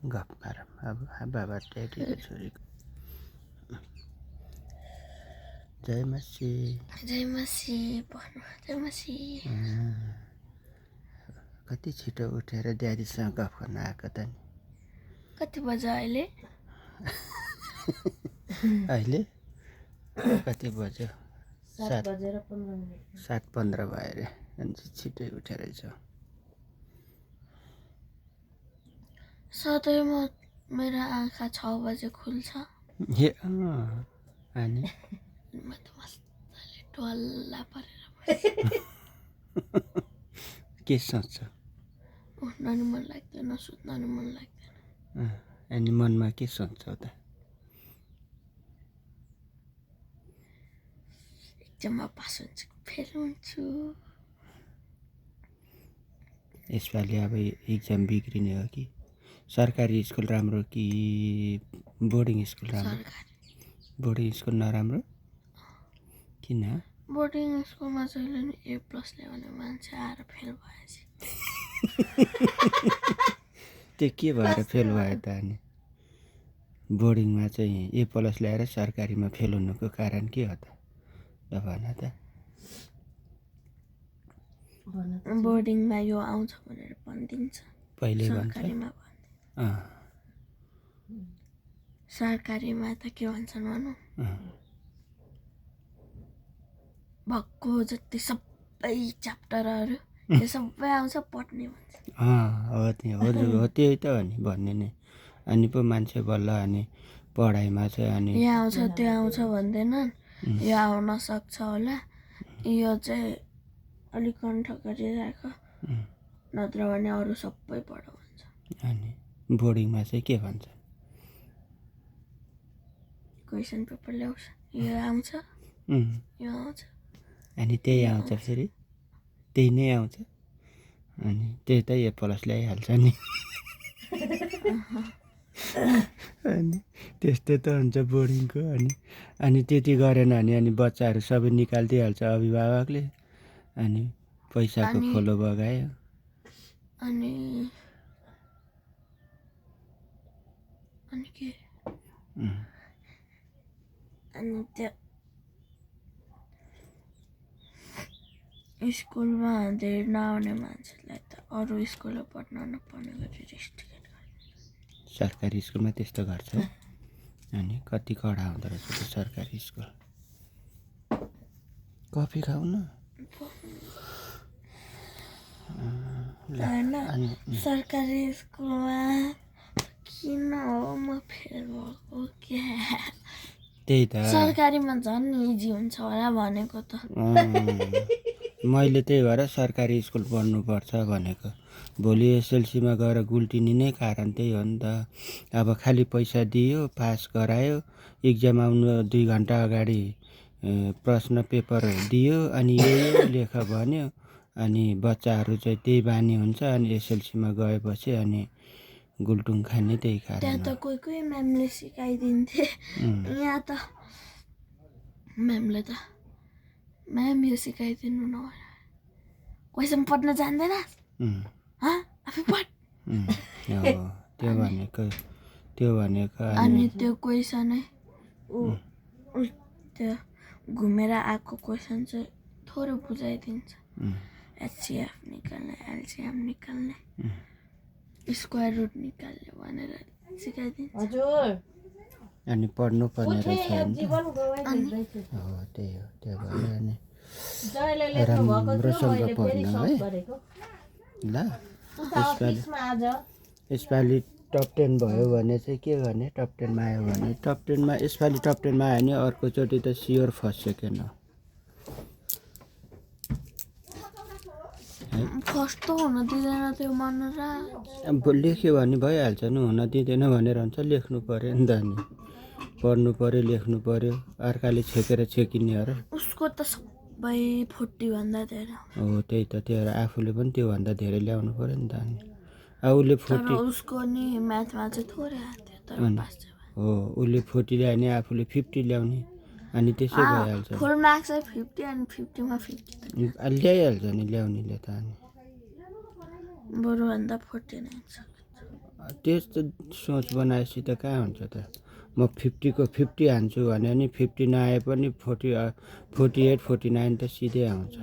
गफ मारौँ अब बाबा ड्याडीको छोरीको। जय मसी। जय मसी भन्नु। जय मसी। कति छिटो उठेर ड्याडीसँग गफ गर्न आएको त नि। कति बज्यो अहिले? अहिले कति बज्यो? 7:15 भयो अरे। अनि छिटै उठेर छ। सधैँ मेरो आँखा 6 बजे खुल्छ। अनि म त मजाले डल्ला परेर के सोच्छ? उठ्न नि मन लाग्दैन, सुत्न नि मन लाग्दैन। अनि मनमा के सोच्छौ त? एक्जाममा पास हुन्छु, फेल हुन्छु। यसपालि अब एक्जाम बिग्रिने हो कि? सरकारी स्कुल राम्रो कि बोर्डिङ स्कुल राम्रो? बोर्डिङ स्कुल नराम्रो? किन? बोर्डिङ स्कुलमा जहिले नि A+ ल्याउने मान्छे आएर फेल भएछ। त्यो के भएर फेल भयो त अनि? बोर्डिङमा चाहिँ A+ ल्याएर सरकारीमा फेल हुनुको कारण के हो त? ल भन त। बोर्डिङमा यो आउँछ भनेर भनिदिन्छ, पहिले भन्छ। सरकारीमा भन्दैन। सरकारीमा त के भन्छन् भनौँ, भक्कु जति सबै च्याप्टरहरू यो सबै आउँछ पढ्ने भन्छ। हो त्यही त हो नि भन्ने नै। अनि पो मान्छे बल्ल अनि पढाइमा चाहिँ अनि यो आउँछ त्यो आउँछ भन्दैनन्। यो आउन सक्छ होला, यो चाहिँ अलिक कण्ठ गरिरहेको, नत्र भने अरू सबै पढ भन्छ। अनि बोर्डिङमा चाहिँ के भन्छ? क्वेसन पेपर ल्याउँछ, यो आउँछ यो आउँछ। अनि त्यही आउँछ, फेरि त्यही नै आउँछ। अनि त्यही त A+ ल्याइहाल्छ नि। अनि त्यस्तो त हुन्छ बोर्डिङको। अनि त्यति गरेन भने अनि बच्चाहरू सबै निकालिदिइहाल्छ अभिभावकले। अनि पैसाको खोलो बगायो। अनि के? अनि त्यो स्कुलमा धेरै नआउने मान्छेलाई त अरू स्कुलमा पढ्न नपर्ने गरी रेस्ट्रिक्ट गरिदिन्छ। सरकारी स्कुलमा त्यस्तो गर्छ? अनि कति कडा हुँदो रहेछ त्यो सरकारी स्कुल। कफी खाऊ न। होइन, सरकारी स्कुलमा किन हो म फेल भएको क्या? त्यही त सरकारीमा झन् इजी हुन्छ होला भनेको त। मैले त्यही भएर सरकारी स्कुल पढ्नुपर्छ भनेको। भोलि एसएलसीमा गएर गुल्टिने नै कारण त्यही हो नि त। अब खालि पैसा दियो, पास गरायो, इक्जाम आउनु 2 घन्टा अगाडि प्रश्न पेपर दियो, अनि यही लेख भन्यो। अनि बच्चाहरू चाहिँ त्यही बानी हुन्छ। अनि एसएलसीमा गएपछि अनि गुल्टुङ खाने त्यही कारण। त्यहाँ त कोही म्यामले सिकाइदिन्थे। यहाँ त म्यामले त म्याम यो सिकाइदिनु न, क्वेसन पढ्न जान्दैनस्? आफै पढ। त्यो भनेको अनि त्यो क्वेसनै त्यो घुमेर आएको क्वेसन चाहिँ थोरै बुझाइदिन्छ। HCF निकाल्ने, LCM निकाल्ने, स्क्वायर रुट निकाल्ने भनेर सिकाइदिन्छ। हजुर। अनि पढ्नु पर्ने रहेछ नि त। हो त्यही हो, त्यो भएर नि राम्रोसँग पढ्नु है। ल यसपालि टप 10 भयो भने चाहिँ के गर्ने? टप 10 मा आयो भने यसपालि टप 10 मा आयो भने अर्कोचोटि त स्योर फर्स्ट सेकेन्ड हो। फर्स्ट त हुन दिँदैन त्यो मनोराज। अब लेख्यो भने भइहाल्छ नि, हुन दिँदैन भनेर हुन्छ। लेख्नु पर्यो नि त, नि पढ्नु पर्यो, लेख्नु पर्यो। अर्काले छेकेर छेकिने हो र? उसको त सबै 40 भन्दा धेरै हो त्यही त। त्यो आफूले पनि त्योभन्दा धेरै ल्याउनु पर्यो नि त। अनि उसले 40, उसको नि म्याथमा चाहिँ थोरै हाथ्यो तर पास चाहिँ हो। उसले 40 ल्यायो भने आफूले 50 ल्याउने, अनि त्यसै भइहाल्छ। फुल मार्क्स चाहिँ 50 अनि 50 मा 50 ल्याइहाल्छ नि ल्याउनेले त। अनि बरुभन्दा 49 सक्छ। त्यस्तो सोच बनाएपछि त कहाँ हुन्छ त। म 50 को 50 हान्छु भने नि 50 नआए पनि 48 49 त सिधै आउँछ।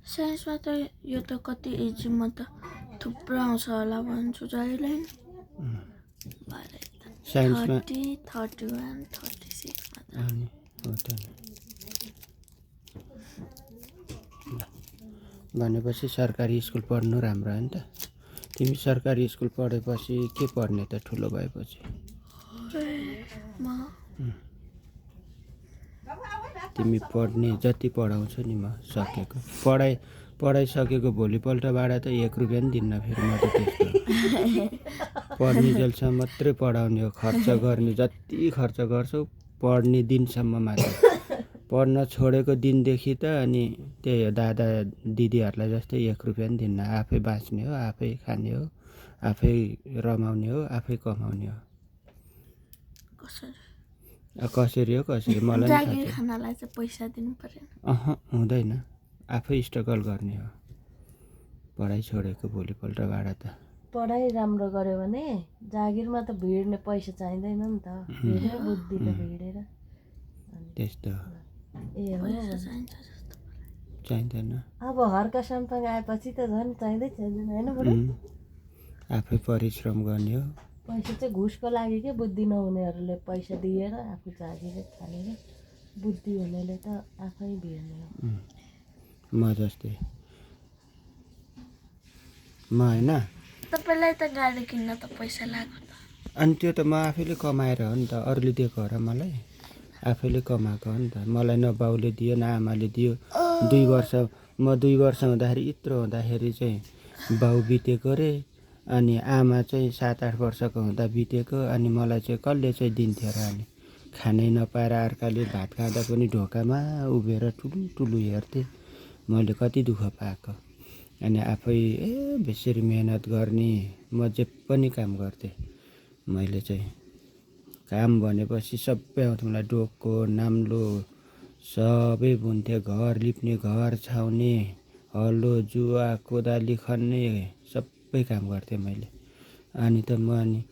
साइन्समा त यो त कति इजीमा त थुप्रो आउँछ होला भन्छु जहिले नि। साइन्समा 30, 31, 36 मात्र। अनि हो त नि। भनेपछि सरकारी स्कुल पढ्नु राम्रो हो नि त। तिमी सरकारी स्कुल पढेपछि के पढ्ने त ठुलो भएपछि? म तिमी पढ्ने जति पढाउँछु नि म सकेको। पढाइसकेको भोलिपल्टबाट त 1 रुपियाँ पनि दिन्न फेरि म त त्यस्तो। पढ्ने जेलसम्म मात्रै पढाउने हो। खर्च गर्ने जति खर्च गर्छौ पढ्ने दिनसम्म मात्र। पढ्न छोडेको दिनदेखि त अनि त्यही हो, दादा दिदीहरूलाई जस्तै 1 रुपियाँ पनि दिन्न। आफै बाँच्ने हो, आफै खाने हो, आफै रमाउने हो, आफै कमाउने हो। कसरी हो कसरी मलाई पनि थाहा जागिर छैन। खानालाई चाहिँ पैसा दिनु परेन। हुँदैन, आफै स्ट्रगल गर्ने हो। पढाइ छोडेको भोलिपल्टबाट त पढाइ राम्रो गर्यो भने जागिरमा त भिड्ने पैसा चाहिँदैन नि त। भिड्ने बुद्धिले भिडेर त्यस्तो ए हो। पैसा चाहिन्छ जस्तो। चाहिँदैन। अब हर्का साम्पाङ आएपछि त झन् चाहिँदै चाहिँदैन होइन बुढो? आफै परिश्रम गर्ने हो। पैसा चाहिँ घुसको लागि के बुद्धि नहुनेहरूले पैसा दिएर आफू जागिर थालेर बुद्धि हुनेले त आफै भिड्ने हो। म जस्तै म होइन। तपाईँलाई त गाडी किन्न त पैसा लाग्यो त। अनि त्यो त म आफैले कमाएर हो नि त। अरूले दिएको हो र मलाई? आफैले कमाएको हो नि त। मलाई न बाउले दियो न आमाले दियो। 2 वर्ष म 2 वर्ष हुँदाखेरि यत्रो हुँदाखेरि चाहिँ बाउ बितेको रे। अनि आमा चाहिँ 7-8 वर्षको हुँदा बितेको। अनि मलाई चाहिँ कसले चाहिँ दिन्थ्यो र? अनि खानै नपाएर अर्काले भात खाँदा पनि ढोकामा उभिएर ठुलु हेर्थेँ। मैले कति दुःख पाएको। अनि आफै बेसरी मेहनत गर्ने। म जे पनि काम गर्थेँ। मैले चाहिँ काम भनेपछि सबै आउँथ्यो मलाई। डोको नाम्लो सबै बुन्थेँ। घर लिप्ने, घर छाउने, हलो जुवा कोदाली खन्ने सबै काम गर्थेँ मैले। अनि त म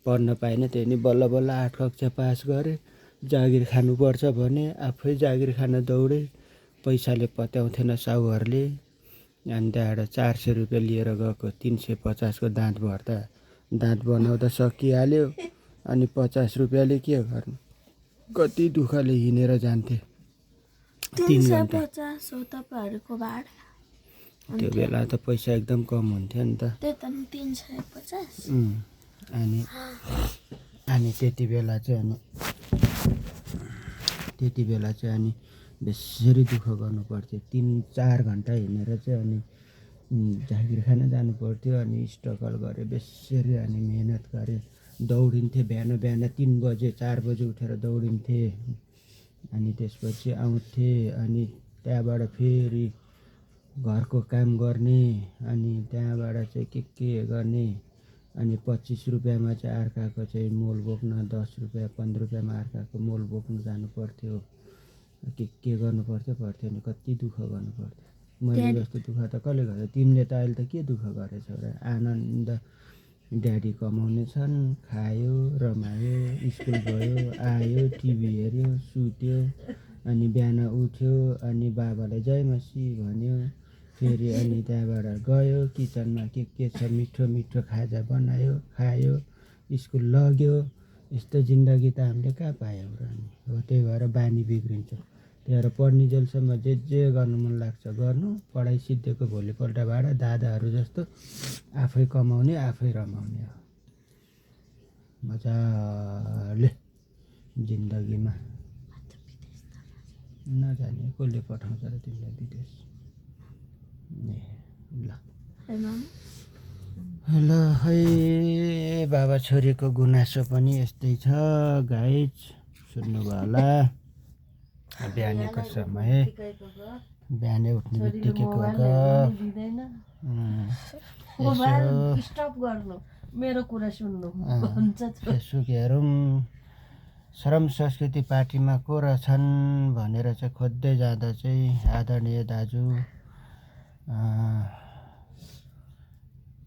पढ्न पाइनँ। त्यही नि बल्ल बल्ल 8 कक्षा पास गरेँ। जागिर खानुपर्छ भने आफै जागिर खान दौडेँ। पैसाले पत्याउँथेन साहुहरूले। अनि त्यहाँबाट 400 रुपियाँ लिएर गएको। 350 को दाँत भर्दा दाँत बनाउँदा सकिहाल्यो। अनि 50 रुपियाँले के गर्नु? कति दुःखले हिँडेर जान्थेँ 3 घन्टा। 350 हो तपाईँहरूको भाडा? त्यो बेला त पैसा एकदम कम हुन्थ्यो नि त। त्यही त नि 350। अनि त्यति बेला चाहिँ अनि बेसरी दुःख गर्नु पर्थ्यो। 3-4 घन्टा हिँडेर चाहिँ अनि जागिर खान जानु पर्थ्यो। अनि स्ट्रगल गरेँ बेसरी। अनि मेहनत गरेँ। दौडिन्थेँ बिहान 3 बजे 4 बजे उठेर दौडिन्थेँ। अनि त्यसपछि आउँथेँ। अनि त्यहाँबाट फेरि घरको काम गर्ने। अनि त्यहाँबाट चाहिँ के गर्ने। अनि 25 रुपियाँमा चाहिँ अर्काको चाहिँ मोल बोक्न, 10 रुपियाँ 15 रुपियाँमा अर्काको मोल बोक्नु जानु पर्थ्यो। के गर्नु पर्थ्यो नि। कति दुःख गर्नु पर्थ्यो। मैले जस्तो दुःख त कसले गर्छ? तिमीले त अहिले त के दुःख गरेछौ र? आनन्द ड्याडी कमाउने छन्, खायो रमायो, स्कुल गयो आयो, टिभी हेऱ्यो, सुत्यो। अनि बिहान उठ्यो। अनि बाबालाई जय मसी भन्यो। फेरि अनि त्यहाँबाट गयो किचनमा के छ मिठो मिठो खाजा बनायो, खायो, स्कुल लग्यो। यस्तो जिन्दगी त हामीले कहाँ पायौँ र? हो त्यही भएर बानी बिग्रिन्छ। त्यही भएर पढ्ने जेलसम्म जे गर्नु मन लाग्छ गर्नु। पढाइ सिद्धिएको भोलिपल्टबाट दादाहरू जस्तो आफै कमाउने, आफै रमाउने हो मजाले जिन्दगीमा। नजाने कसले पठाउँछ र तिमीलाई विदेश? ल है बाबा छोरीको गुनासो पनि यस्तै छ गाइज, सुन्नुभयो होला। बिहानीको समय बिहानै उठ्ने बित्तिकैको स्टप गर्नु, मेरो कुरा सुन्नु भन्छ। फेसबुक हेरौँ श्रम संस्कृति पार्टीमा को रहेछन् भनेर चाहिँ खोज्दै जाँदा चाहिँ आदरणीय दाजु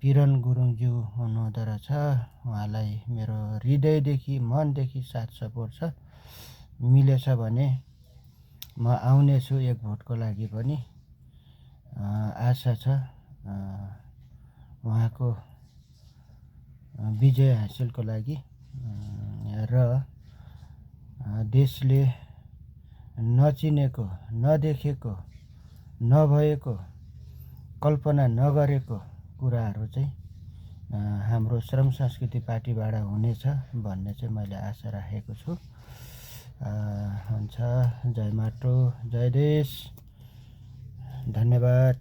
किरण गुरुङज्यू हुनुहुँदो रहेछ। उहाँलाई मेरो हृदयदेखि मनदेखि साथ सपोर्ट छ। मिलेछ भने म आउनेछु एक भोटको लागि पनि आशा छ। उहाँको विजय हासिलको लागि र देशले नचिनेको, नदेखेको, नभएको, कल्पना नगरेको कुराहरू चाहिँ हाम्रो श्रम संस्कृति पार्टीबाट हुनेछ भन्ने चाहिँ मैले आशा राखेको छु। हुन्छ। जय माटो, जय देश, धन्यवाद।